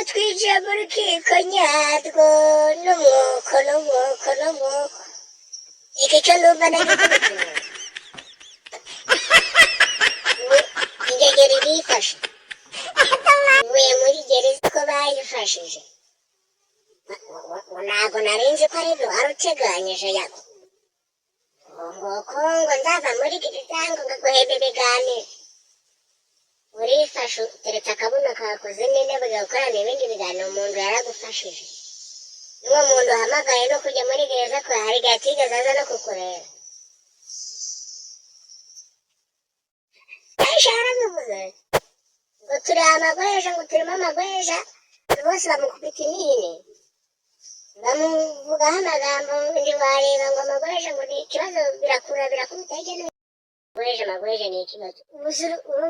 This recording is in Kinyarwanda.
Twinjiye mu rukiko nyarwo n'umwuko n'umwuko n'umwuko. Iki cyo ndumva nagikubita umuntu. Ubu ingegeri irifashe, mvuye muri gereza ko bayifashije. Ntabwo nari nzi ko ari byo wari uteganyije, Yago, ngo ko ngo nzava muri gereza ngo ngaguhemba ibiganiro. Urifashe, uteretse akabuno kakoze n'intebe, ugakorana ibindi biganiro. Umuntu yaragufashije, n'uwo muntu uhamagaye no kujya muri gereza kwe, hari igihe atigeze aza no kukureba. Aisha yarabivuze ngo turi amagweja, ngo turimo amagweja bose bamukubita imihini, bamuvugaho amagambo ntiwareba, ngo amagweja ngo ni ikibazo, birakura birakubita hirya no hino. Amagweja, amagweja ni ikibazo. Ubu